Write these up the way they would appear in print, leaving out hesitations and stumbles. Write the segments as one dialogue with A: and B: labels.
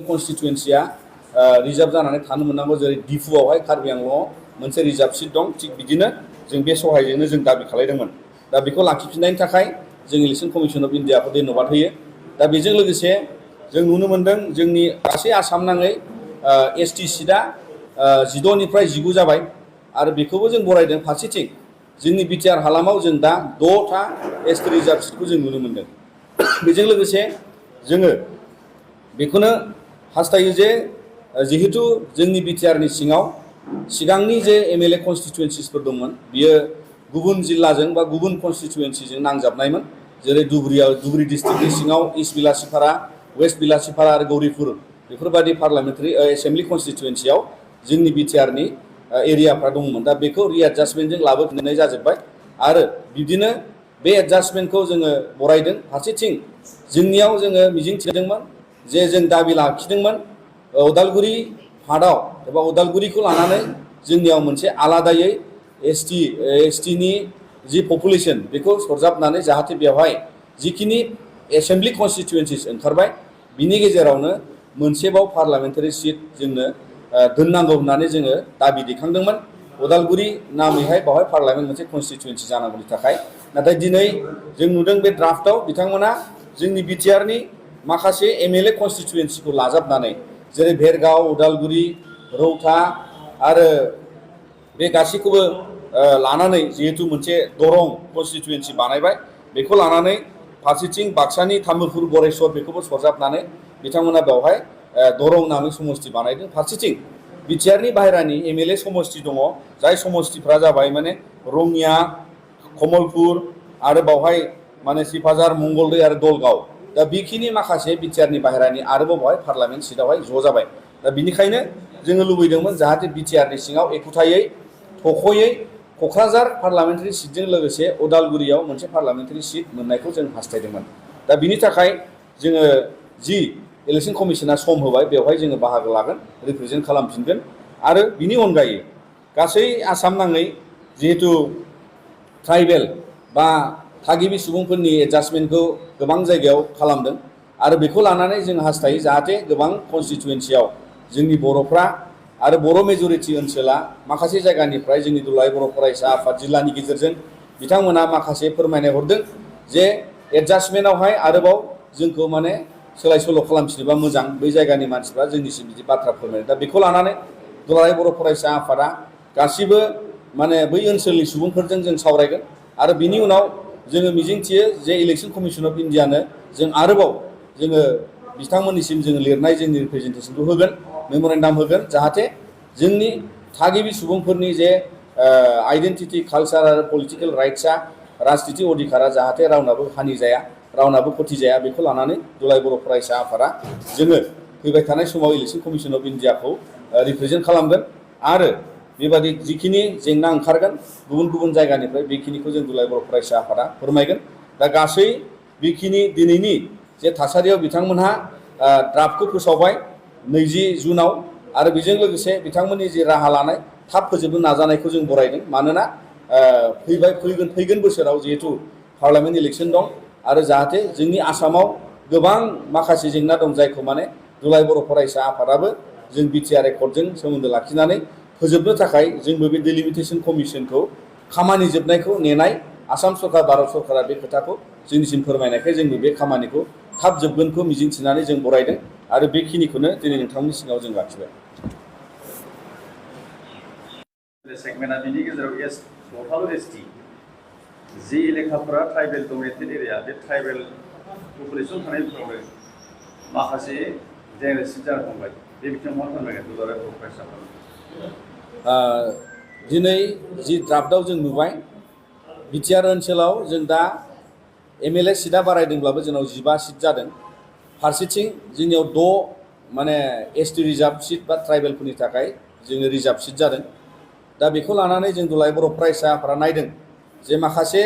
A: कन्स्टिटुएन्सिया reserve जानानै थानो मोननांगौ जेरै डिफुआवहाय कार्बि आंलंआव मोनसे रिजार्भ सिट दं थिग बिदिनो जों बे सहायजोंनो जों दाबि खालायदोंमोन दा बेखौ लाखिफिननायनि थाखाय जों इलेक्शन कमिशन अफ इन्डियाखौ धन्यबाद होयो दा बेजों लोगोसे जों नुनो मोनदों जोंनि गासै आसाम नाङै एसटि सिटआ 12निफ्राय 19 जाबाय आरो बेखौबो जों बरायदों फारसेथिं जोंनि बिटिआर हालामाव जों दा 6टा एसटि रिजार्भ सिटखौ जों नुनो मोनदों बेजों लोगोसे जोङो बेखौनो हास्थायो जे जिहेतु जोंनि बिटिआरनि सिङाव सिगांनि जे एमएलए कन्स्टिटुएन्सिसफोर दंमोन बियो गुबुन जिल्लाजों बा गुबुन कन्स्टिटुएन्सिजों नांजाबनायमोन जेरै धुबुरी डिस्ट्रिक्टनि सिङाव इस्ट बिलासिपारा वेस्ट बिलासिपारा आरो गौरीपुर बेफोरबायदि पार्लामेन्टारि एसेम्बलि कन्स्टिटुएन्सियाव जोंनि बिटिआरनि एरियाफ्रा दंमोन दा बेखौ रिएडजास्टमेन्टजों लाबोफिननाय जाजोब्बाय आरो बिदिनो बे एडजास्टमेन्टखौ जोङो बरायदों फारसेथिं जोंनियाव जोङो मिजिं थिदोंमोन जे जों दाबि लाखिदोंमोन उदालगुरि हादाव एबा उदालगुरिखौ लानानै जोंनियाव मोनसे आलादायै एसटिनि जि पपुलेसन बेखौ सरजाबनानै जाहाथे बेवहाय जिखिनि एसेम्बलि कन्स्टिटुएन्सिस ओंखारबाय बिनि गेजेरावनो मोनसेबाव पार्लामेन्टारि सिट जोंनो दोननांगौ होननानै जोङो दाबि दैखांदोंमोन उदालगुरि नामैहाय बेवहाय पार्लामेन्ट मोनसे कन्स्टिटुएन्सि जानांगौनि थाखाय नाथाय दिनै जों नुदों बे ड्राफ्टआव बिथांमोना जोंनि बिटिआरनि माखासे एमएलए कन्स्टिटुएन्सिखौ लाजाबनानै जेरै भेरगाव उदालगुरि रौता आरो बे गासैखौबो लानानै जिहेतु मोनसे दरं कन्स्टिटुएन्सि बानायबाय बेखौ लानानै फारसेथिं बाक्सानि तामुलपुर गरेस्वर बेखौबो सरजाबनानै बिथांमोना बेवहाय दरं नामै समस्ति बानायदों फारसेथिं बिटिआरनि बाहेरानि एमएलए समस्ति दङ जाय समस्तिफ्रा जाबाय माने रङिया कमलपुर आरो बावहाय माने सिपाझार मंगलदै आरो दलगाव दा बेखिनि माखासे बिटिआरनि बाहेरानि आरोबाव बेवहाय पार्लामेन्ट सिटआवहाय ज' जाबाय दा बिनिखायनो जोङो लुबैदोंमोन जाहाथे बिटिआरनि सिङाव एखुथायै थख'यै क'क्राझार पार्लामेन्टारि सिटजों लोगोसे उदालगुरियाव मोनसे पार्लामेन्टारि सिट मोननायखौ जों हास्थायदोंमोन दा बिनि थाखाय जोङो जि इलेक्शन कमिशना सम होबाय बेवहाय जोङो बाहागो लागोन रिप्रेजेन्ट खालामफिनगोन आरो बिनि अनगायै गासै आसाम नाङै जिहेतु ट्राइबेल बा थागिबि सुबुंफोरनि एडजास्टमेन्टखौ गोबां जायगायाव खालामदों आरो बेखौ लानानै जों हास्थायो जाहाथे गोबां कन्स्टिटुएन्सियाव जोंनि बर'फ्रा आरो बर' मेजरिटि ओनसोला माखासे जायगानिफ्राय जोंनि दुलाराय बर' फरायसा आफाद जिल्लानि गेजेरजों बिथांमोना माखासे फोरमायनाय हरदों जे एडजास्टमेन्टआवहाय आरोबाव जोंखौ माने सोलाय सोल' खालामफिनोबा मोजां बै जायगानि मानसिफ्रा जोंनिसिम बिदि बाथ्रा फोरमायदों दा बेखौ लानानै दुलाराय बर' फरायसा आफादा गासिबो माने बै ओनसोलनि सुबुंफोरजों जों सावरायगोन आरो बिनि उनाव जोङो मिजिंथियो जे इलेक्शन कमिशन अफ इन्डियानो जों आरोबाव जोङो बिथांमोननिसिम जोङो लिरनाय जोंनि रिप्रेजेन्टेसनखौ होगोन मेम'रेन्डाम होगोन जाहाथे जोंनि थागिबि सुबुंफोरनि जे आइडेन्टिटि कालचार आरो पलिटिकेल राइट्सआ राजनिति अधिकारा जाहाथे रावनाबो हानि जाया रावनाबो क्षति जाया बेखौ लानानै दुलाराय बर' फरायसा आफादा जोङो फैबाय थानाय समाव इलेक्शन कमिशन अफ इन्डियाखौ रिप्रेजेन्ट खालामगोन आरो बेबादि जिखिनि जेंना ओंखारगोन गुबुन गुबुन जायगानिफ्राय बेखिनिखौ जों दुलाराय बर' फरायसा आफादा फोरमायगोन दा गासै बेखिनि दिनैनि जे थासारियाव बिथांमोनहा ड्राफ्टखौ फोसावबाय 20 जुनाव आरो बेजों लोगोसे बिथांमोननि जे राहा लानाय थाब फोजोबनो नाजानायखौ जों बरायदों मानोना फैगोन बोसोराव जिहेतु पार्लामेन्ट इलेक्शन दं आरो जाहाथे जोंनि आसामाव गोबां माखासे जेंना दं जायखौ माने दुलाराय बर' फरायसा आफादाबो जों बिटिआर एकर्डजों सोमोन्दो लाखिनानै फोजोबनो थाखाय जोंबो बे डिलिमिटेशन कमिशनखौ खामानि जोबनायखौ नेनाय आसाम सरकार भारत सरकारा बे खोथाखौ जोंनिसिम फोरमायनायखाय जोंबो बे खामानिखौ थाब जोबगोनखौ मिजिंथिनानै जों बरायदों आरो बेखिनिखौनो दिनै नोंथांमोननि सिगाङाव जों लाखिबाय
B: सेगमेन्टआ बिनि गेजेराव टटाल एसटि जि एलेखाफोरा ट्राइबेल डमिनेटेड एरिया बे ट्राइबेल पपुलेसन थानायफोरावनो माखासे जेंनासिन जानो हमबाय बे बिथिङाव मा फोरमायगोन दुलाराय बर' फरायसा
A: दिनै जि ड्राफ्टआव जों नुबाय बिटिआर ओनसोलाव जों दा एमएलए सिटआ बारायदोंब्लाबो जोंनाव 15 सिट जादों फारसेथिं जोंनियाव 6 माने एसटि रिजार्भ सिट बा ट्राइबेलफोरनि थाखाय जोङो रिजार्भ सिट जादों दा बेखौ लानानै जों दुलाराय बर' फरायसा आफादा नायदों जे माखासे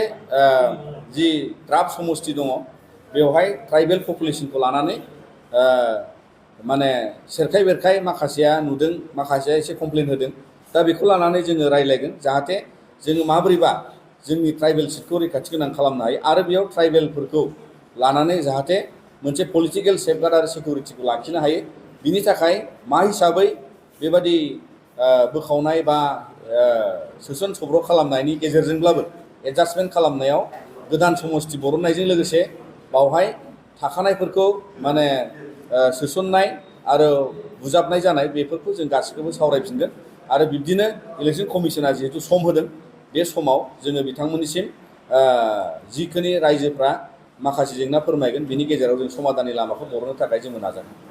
A: जि ड्राफ्ट समस्ति दङ बेवहाय ट्राइबेल पपुलेसनखौ लानानै माने सेरखाय बेरखाय माखासेया नुदों माखासेया एसे कमप्लेन होदों दा बेखौ लानानै जोङो रायलायगोन जाहाथे जोङो माबोरैबा जोंनि ट्राइबेल सिटखौ रैखाथि गोनां खालामनो हायो आरो बेयाव ट्राइबेलफोरखौ लानानै जाहाथे मोनसे पलिटिकेल सेफगार्ड आरो सिकिउरिटिखौ लाखिनो हायो बिनि थाखाय मा हिसाबै बेबादि बोखावनाय बा सोसन सब्र खालामनायनि गेजेरजोंब्लाबो एडजास्टमेन्ट खालामनायाव गोदान समस्ति बरननायजों लोगोसे बावहाय थाखानायफोरखौ माने सोसननाय आरो बुजाबनाय जानाय बेफोरखौ जों गासिखौबो सावरायफिनगोन आरो बिब्दिनो इलेक्सन कमिसना जिहेतु सम होदों बे समाव जोङो बिथांमोननिसिम जिखिनि रायजोफ्रा माखासे जेंना फोरमायगोन बिनि गेजेराव जों समाधाननि लामाखौ बरननो थाखाय जोङो नाजागोन।